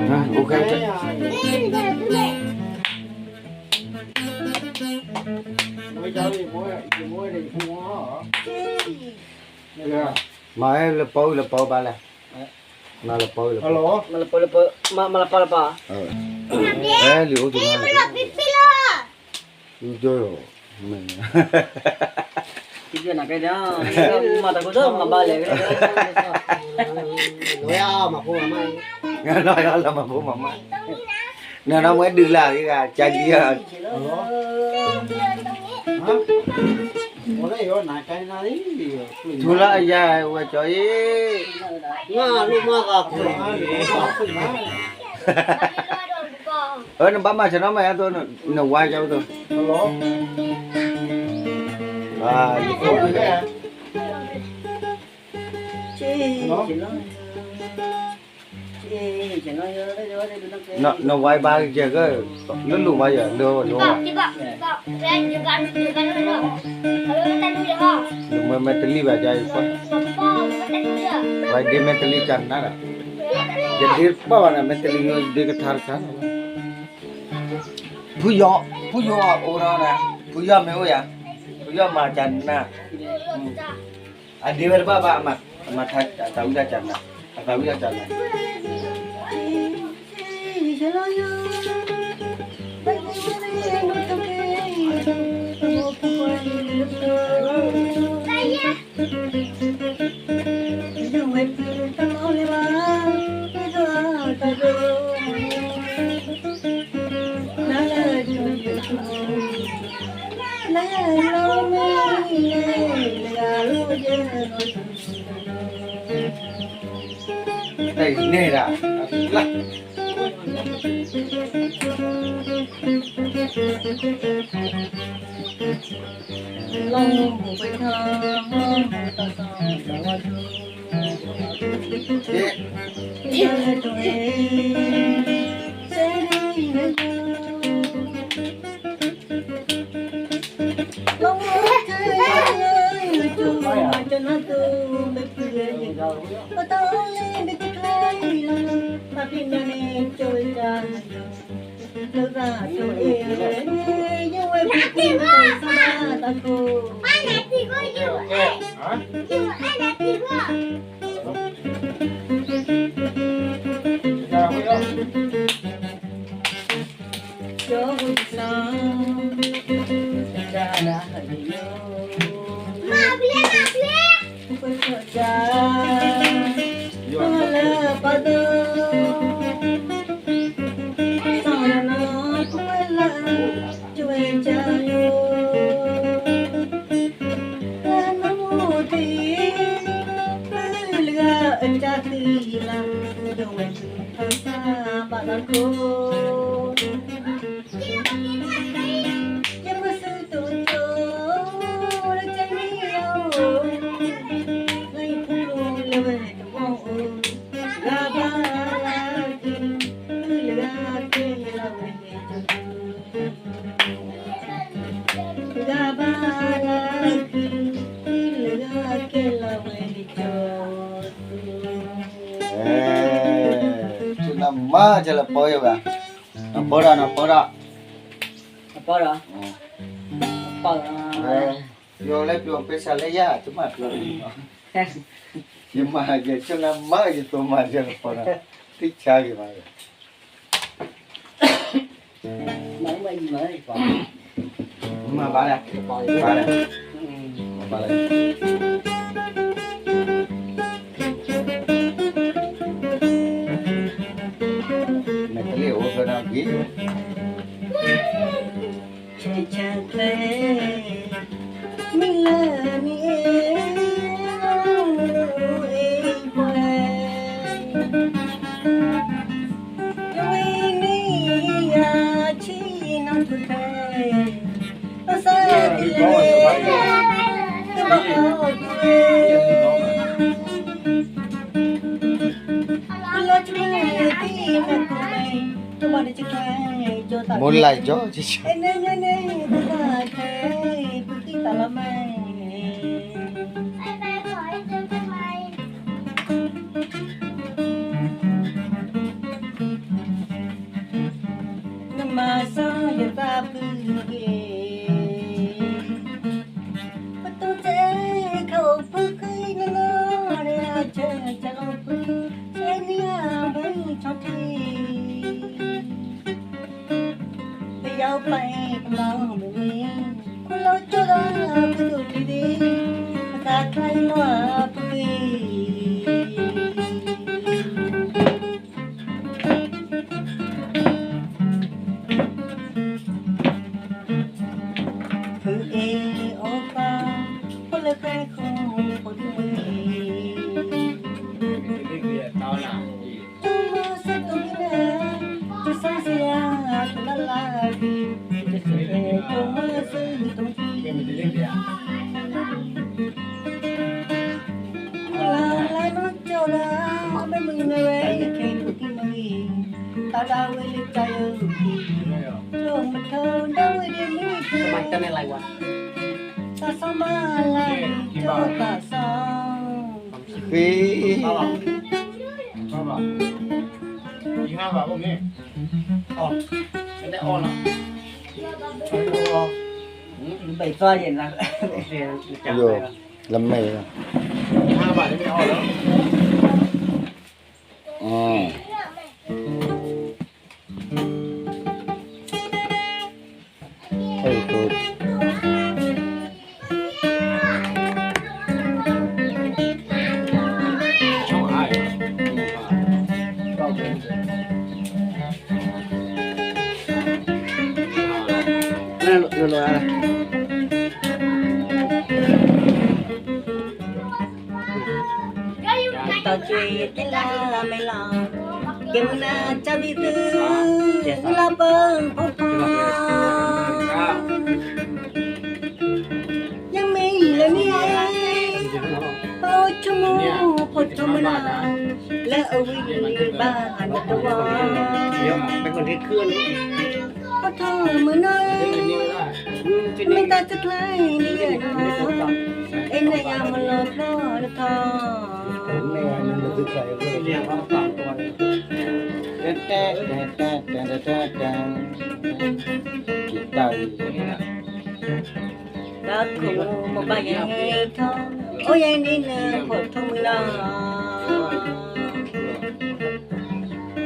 အိၣ်ခဲ မၤလၢပီလၢပီဘၣ်လဲၣ်, မၤလၢပီလၢပီ, မၤလၢပီလၢပီ, မၤလၢပီလၢပီ, လံာ်အိၣ်သူၣ်နၤ, ဒိၣ်, မၤတၢ်ကိၢ်ဒိၣ်မၤဘၣ်လဲၣ်, လီၤလီၤလီၤမၤဖိမၤမါ, နနီၢ်မွဲဒုးလၢ်ဂ့ၤဂၤ ကၢ်ဒံဧါ, ထူလၢအယၤဝဲကၠီအံၤ, အၢ နဘၣ်မၤဆၢနီၤမးယါသိး, နဝါကၠီသိး, နဝါဘၣ်ကဲကၢ, လၢလိၣ်ဝါယၤ လၢလိၣ်ဝါ, နမ့ၢ်မဲတလံဘၣ်ယၤအံၤ, ဝဲဒ့မဲတလံကနၤဒီး, ယဒ့ဘၣ်ဘၣ်န့ၣ် မဲတလံဒ့ကထါတခါန့ၣ်, ဖုယီၤ, ဖုယီၤအိၣ်ဒီး, ဖုယီၤမ့ၢ်အိၣ်ယၤ, ဖုယီၤမၤကနၤ အဒ့ဝဲတဘၣ်ဘၣ်, အမၤထါအသးဝံၣ်တၢ်ကနၤ, အသးဝံၣ်တၢ်ကနၤ, တၢ်အံၤန့ၣ်ဒၣ်, နမၤကလၢပီယဂၤ, နပီဒီး နပီဒီး, နပီဒီး, နပီဒီး, ပျီလၢပျီပှဲၤစးလၢယၤ တမၤပျီလံ, ယမၤယဆိနမၤယသိးမၤယလၢပီဒီး, သ့ၣ်ဆါဂ့ၤမး, မၤဘၣ်လဲၣ်, ဘၣ်လဲၣ်, ဘၣ်လဲၣ်, နကလ့ၣ်အိၣ်ဖျဲၣ်နီၣ်ဂ့ၤ, ဆဲးဆဲးချဲ မ့ၢ်လၢမ့ၢ်အ့ၣ် အ့ၣ်ပှဲၤ တဝဲန့ၣ်ယၤဆံးနီၣ်ထူၣ်ဖဲ အစၢ်ဒ်လဲၣ် တဘၣ်အီၣ်ကွဲ ကလီၤဆှဲသ့ၣ်မ့ၢ်ကိးမ့ၢ် မိၢ်လၢ်ကၠီ ပူၤသံသးလီၤမးန့ၣ် မၤစၢၤယသးဖုဂ့ၤ, ပတိၢ်ထဲခီအိၣ်ဖုဂ့ၤ နနီၢ်ရဲၣ်အဆၢဆၢအိၣ်ဖု, ဆဲးနံၣ်အဘၢၣ်ဆီထံ ပယီၤပာ်အဲၣ်ကမီၤမ့ၢ်ဝဲ, ခိၣ်လီၤကၠီဒီးဖုဒိၣ်ထံဒ့, ပသးချါလီၤအပူၤဂ့ၤ. ဖုအ့ၣ်အီၣ်ပၢ်, ဖိလၢဃဲခိၣ်ဖိဒိၣ်မုၢ်ဂ့ၤ, ကၠိမီၤစၢၤတိၢ်မံၤလၢ, ကစၢ်စလါကလၢလၢဂ့ၤ, ကစၢ်ကဲကၠိမီၤစၢၤတိၢ်မံၤ, လၢလၢနီၢ်ကၠီဒီး, မ့ၢ်မုၢ်နၤဝဲ ယခဲအံၤဖိဒိၣ်မုၢ်ဂ့ၤ, တၢ်ဒၣ်ဝဲလၢတၢ်ယိာ်ဂ့ၤ, ကၠိမထၢဒၣ်ဝဲဒ်မုၢ်ဂ့ၤ, တၢ်စီမၤလၤ, ကၠိတၢ်စီ ဃ့, လၢမဲာ်, တီၢ်က့ၤတလၢမဲာ်လီၤ, ကဲမုၢ်နၤတၢ်ဘံၣ်သု, လၢပၢၤဖိဖီ, ယမ့ၢ်လၢနံၤ, ပအိၣ်ဆိကမိၣ်ဖိထီမုၢ်နၤ, လၢအဝံၤဘၣ်နတဝီ, ဖိထီမုၢ်နၤ, မ့ၢ်တၢ်တကျါန့ၣ်, အဲၣ်နၤယၤမၤလီၤဖျီတထီ, တၢ်ခိၣ်မ့ၢ်ဘၣ်ယဲထီ, အိၣ်ယဲန့ၣ်နဖိထီမုၢ်နၤ,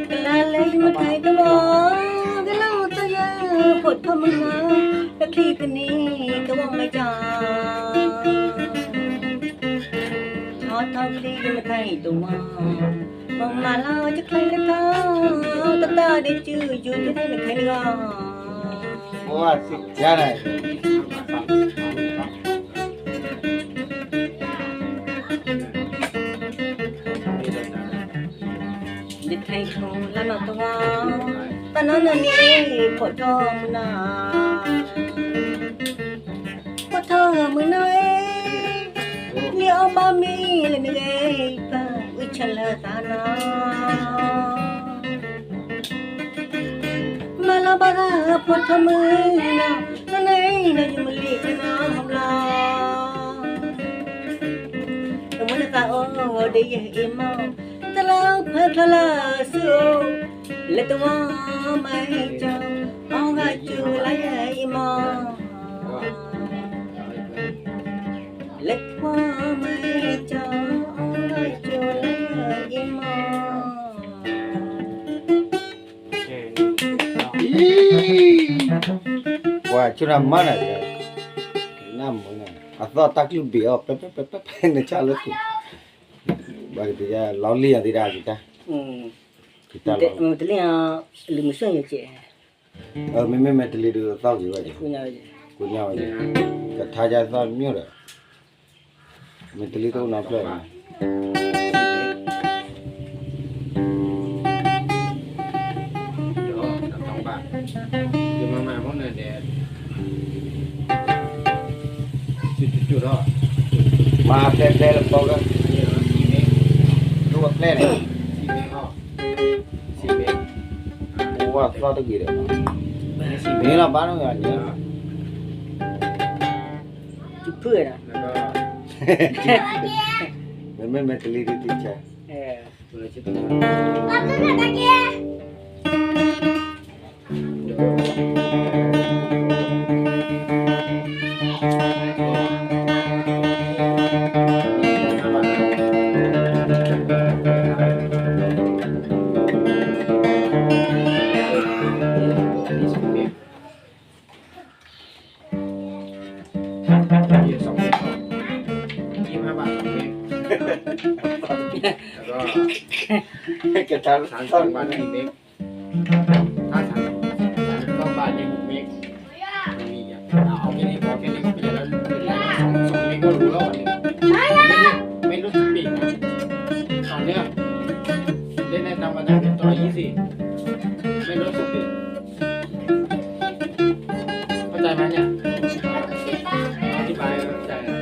ကလါလဲၤမုၢ်ထါတဝီ, ကလါအိၣ်တယၢ်ဖိထီမုၢ်နၤ, တချံးကနံၤတဝီမ့ၢ်ကၠီ, ထီထီချံးယမ့ၢ်ထါအံၤတဝီ, မၤလီၤယချံးလၢထီ, တတၢ်ဒ့စုယူၤတန့ၢ်နခဲန့ၣ်ဂီၢ် ယထံၣ်ဆိလၢနီၢ်တဝီ, တၢ်နီၢ်နီၢ်န့ၣ် ဖိထီမုၢ်နၤ, ဖိထီမုၢ်နၤဧၢ, မ့ၢ်အီၣ်ဘၣ်မ့ၤလၢနဂဲၤပၢ် ဝံၣ်ဆၢလၢသးနီၤ မၤလီၤဘၣ်သးဖိထီမုၢ်နၤ, နနၤအံၤနယမုၢ်လံၤကနီၤဘျီ, တမုၢ်နသးအိၣ်ဒီးယဟ့ၣ်မီၢ်, တလၢဖၢဖျါလၢစုအိၣ်, လၢတဝီမၤကၠီ, အီၣ်ဂၤစူၤလၢယဟ့ၣ်မီၢ်, လၢတဝီမၤကၠီ, အီၣ်ဂၤစူၤလၢယဟ့ၣ်မီၢ် ပှၤဆိနၤမါနၤ, နမုၢ်နၤ, အသီၣ်တၢ်ကလုၢ်ဘ့ၣ်အီၤ ပဲပဲပဲပဲပဲ နဆၣ်လၢသူၣ်, ဘၣ်က့ၤတယါလီၤလံယၤသ့ဒၣ်က့ၤတၢ်, က့ၤတၢ်လီၤ, တလံယၤ, လံမုၢ်ဆ့ၣ်ယကဲ, မ့မ့ၢ်မ့ၢ်တလံဒုးသီၣ်က့ၤဝဲ, ကိညါဝဲ, ကထါယၤသီၣ်မျိၣ်ဒီး မ့ၢ်တလံတအိၣ်နီတဖျၢၣ်, မၤပျဲပျဲလၢပီၢ်ကၢ, ဒိၣ်ပျဲၢ်န့ၣ်, ပဝဲသီၣ်တဂ့ၤဒီး, မ့ၢ်လီၤဘၣ်နီၤ, မ့မ့ၢ်မ့ၢ်တလံဒုးတံၢ်ဆၢ, ပက สามสิบกว่านาทีเมก ถ้าสามสิบกว่านาทีเมก ไม่มีอ่ะ เอาแค่นี้พอ แค่นี้ก็ประหยัดแล้ว สอง สองเมกก็รู้แล้ววันนี้ ไม่ลดสปีดนะ ตอนเนี้ย เล่นได้ธรรมดา แค่ต่อยี่สิบ ไม่ลดสปีด เข้าใจไหมเนี่ย อธิบายเข้าใจนะ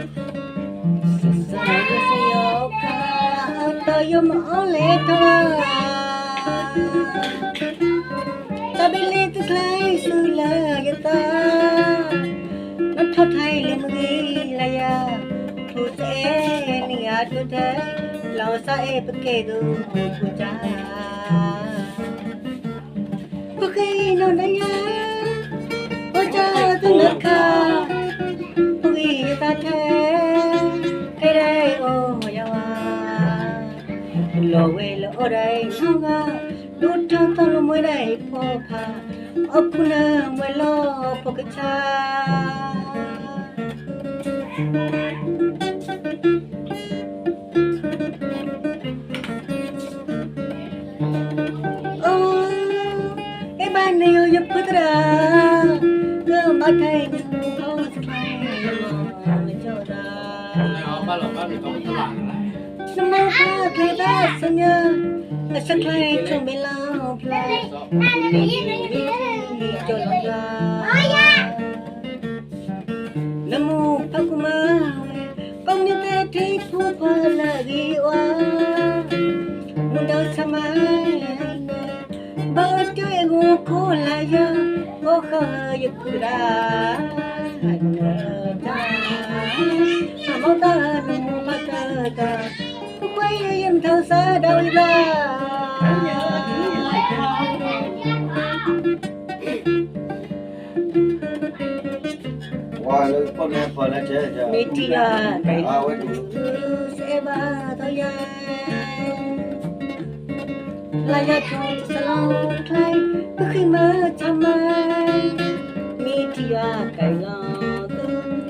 စစယစယီခါ အတယမအီလဲၣ်ထီၣ် တၢ်ဘ့ၣ်လ့တချါအံၤဆူလၢယသး နထီၣ်ထါအံၤလၢမဂ့ၤလၢယၤ ထိၣ်စဲနံၤအဒိၣ်ထဲ လီၤစၢ်အဲၣ်ပကဲဒိၣ်ဖိကၢ် ပဃ့နီၢ်ဒၢယၤ အိၣ်ကၢ်သနၢခါ ပဂံၢ်ယသးထဲ ခဲဒၣ်အိၣ်ယၤဝါ လီၤဝဲလၢအိၣ်ဒၣ်အံၤနီၢ်ဂၤ ဒိၣ်ထီၣ်သီၣ်လီၤမွဲဒၣ်အံၤဖီဖး အခိၣ်နၢမွဲလီၤဖိကဆါ အိ, အဲၣ်ဘၣ်နယိယဖုသရၣ်, ကဘၣ်ထဲနမူဖီစချါ, နမိၢ်ဖးကျဲသးဆူညါ, အဆချါဆိၣ်မဲာ်လီၤဖျါ, နမူဖးကူမၤဝဲ, ကိးမံၤသဲထံဖူဖီလၢအဂ့ၤအီၤ, မူဒီးဆၢမၤ ဘၣ်အတၢ်အဲၣ်ဂီၤခိၣ်လၢယၤ, အိၣ်ဃာ်ယကုဒၣ်, တၢ်, အမိၢ်တၢ်နမိၢ်မၤတၢ်တၢ်, ပကွၢ်ယဲယမ့ၢ်ထီၣ်စးဒၣ်ဝံၤဘၣ်. ဝါလၢပီၣ်နဲပၢၢ်လၢကဲ, မ့ၢ်ထံၣ်ယွၤကဲလီၤ, စအဲၣ်ဘၣ်ဒီးယၤ, လါယွၤထိၣ်တစလီၤချါ, ပဃံမၤဆါမၤ, မ့ၢ်ထံၣ်ယွၤကဲလီၤ,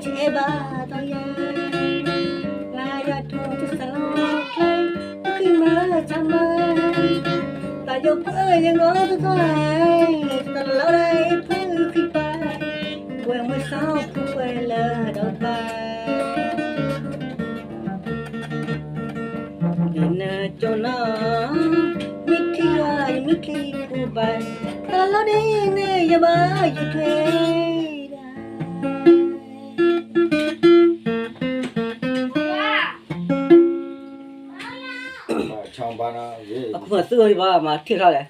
စအဲၣ်ဘၣ်ဒီးယၤ, လါယွၤထိၣ်တစလီၤချါ, ပဃံမၤဆါမၤ, တၢ်ယိာ်ပှၤယဂီၢ်တသီၣ်, တလီၤဒၣ်အံၤဖုဃံပၤ, ပှဲၤမုၢ်စီၤဖုပှဲၤလၢဒီးပၤ ဒ်နကၠီနီၤ, မ့ၢ်ထံၣ်ယွၤယမ့ၢ်ချံပူၤဘၣ်, တၢ်လီၤဒ်န့ၣ်ယဘၣ်ယထွဲ အခုမၤသုဂီၢ်ဒံးဘၣ် မၤထံၣ်ထီၣ်လဲၣ်.